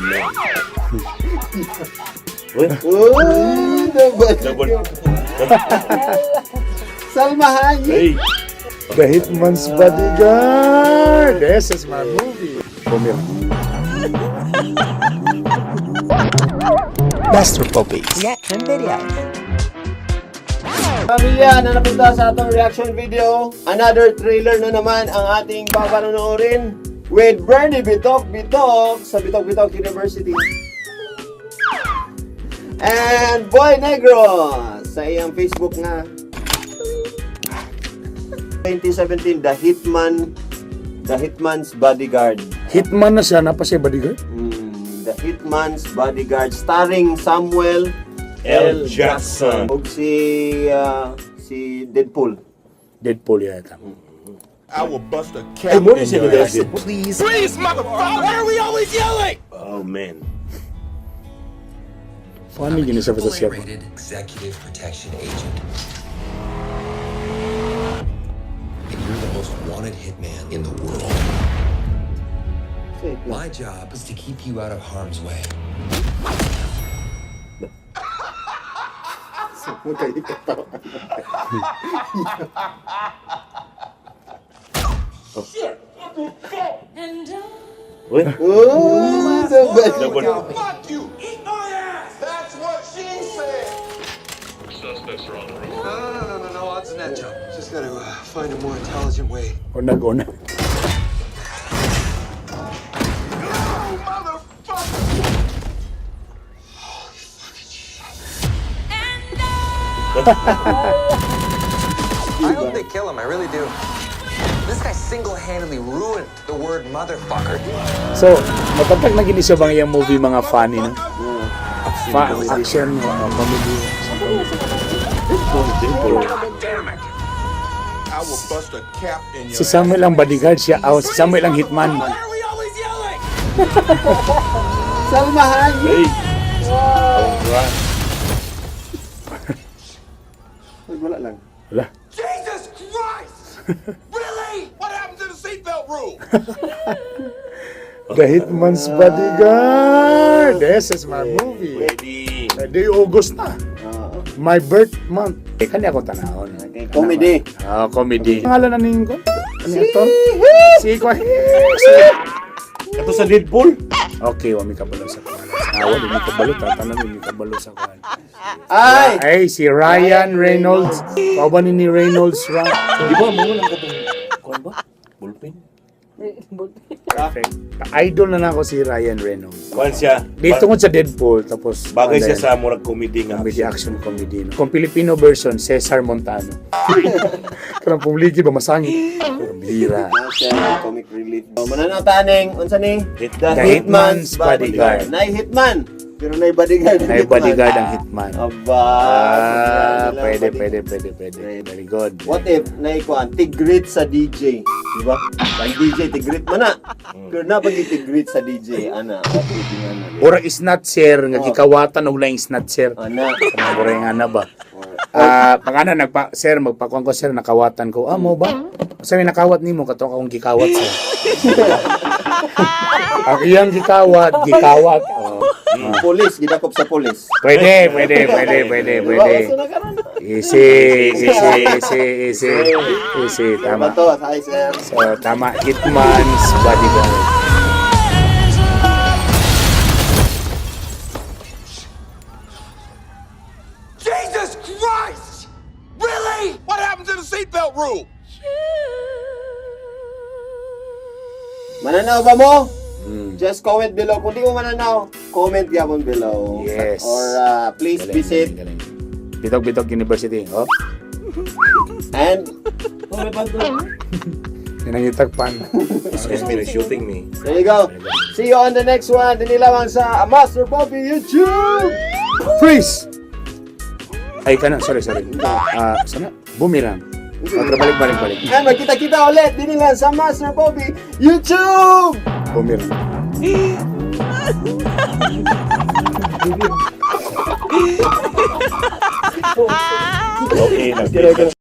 man. Uy, Oh, the double. bodyguard. Salma Hayek. Hey, The Hitman's Bodyguard! This is my movie. Bumir. Master Poppy. Reaction video. Pamilya na napunta sa atong reaction video, another trailer na naman ang ating papanonoorin with Bernie Bitok Bitok sa Bitok Bitok University. And Boy Negro sa iyang Facebook nga 2017, The Hitman, The Hitman's Bodyguard. Hitman na siya, napa siya bodyguard? The Hitman's Bodyguard starring Samuel L. Jackson. Ug si Deadpool. Deadpool yata. I will bust a Ay, cap mo in rin siya your ass. nag- Please. Please, motherfucker! Why are we always yelling? Oh, man. Funny gini siya basta siya. Rated executive protection agent. And you're the most wanted hitman in the world. Wait lang. My job is to keep you out of harm's way. Magkayo katawa. Uy, Oh, the best. double. Fuck you! Eat my ass! That's what she said! No, odds than that, Joe. Just gotta find a more intelligent way. Unag una. You motherfucker! I hope they kill him, I really do. This guy single-handedly ruined the word "motherfucker." So, matantag na gini siya bang iyang movie mga funny, no? Action, comedy. Damn it! I will bust a cap in your Si Samuel ang bodyguard siya. Oh, si Samuel ang hitman. Why are we always yelling? Salma Hayek. Hey. Oh, right. Ay, wala lang. Wala. Jesus Christ! Really? What happened to the seatbelt rule? The Hitman's Bodyguard! This is my movie. Ready. Eh, di August na. Oo. My birth month. Eh, kanya ko tanahon. Okay, comedy. Ah, comedy. Pangalan na ning ko? Ano yung actor? Si Kwa. Si. Ito sa Deadpool. Okay, wa mi kabalo sa pangalan. Ah, wa mi kabalo tatanan mi kabalo sa kuan. Ay! Ay, si Ryan Reynolds. Kauban ni Reynolds ra. Di ba, mga lang katong, kuan ba? Bullpen? Perfect. Idol na nako si Ryan Reynolds. Kuan siya. Dito ko sa Deadpool tapos Bagay ano siya yan, sa murag comedy nga. Comedy, action comedy. No? Kung Filipino version, Cesar Montano. Kanang pumligi ba masangit? Pero bihira. Ah, siya, comic relief. Oh, mananaw taning, unsa ni? The Hitman's Bodyguard. Nay hitman. Pero nay bodyguard ang May hitman. bodyguard ang hitman. Aba. Ah, sobrang pwede, nilang pwede, pwede, pwede. Very good. What if nay kuan tigrit sa DJ, di ba? Ang DJ tigrit man na. Pero na pag tigrit sa DJ ana, what if nga na? Murag snatcher, nga Oh. gikawatan og laing snatcher. Ana. Kanang murag nga na ba? Ah, pag ana nagpa sir magpakuan ko sir nakawatan ko. Ah, mo ba? Sa may nakawat nimo kato akong gikawat sir. Ang iyang gikawat, gikawat. Oh. Police gidakop sa police. Pwede, pwede, pwede, pwede, Di ba? pwede. Uso na karon. Easy, easy, easy, easy. Easy, Tama tama. to, hi sir. So, tama. Hitman's Bodyguard. Jesus Christ! Really? What happened to the seatbelt rule? Mananaw ba mo? Just comment below. Kung di mo mananaw, comment gyapon below. Yes. Or please Galing, visit galing, galing. Bitok Bitok University. Oh, and yan ang itagpan. Excuse me, they're shooting me. There you go. See you on the next one. Dini lamang sa Master Bobby YouTube. Freeze! Ay, kana. Sorry, sorry. Ah, sana? Boomerang. Oh, pero balik, balik, balik. And magkita-kita ulit dini lang sa Master Bobby YouTube. Boomerang. Okay, nag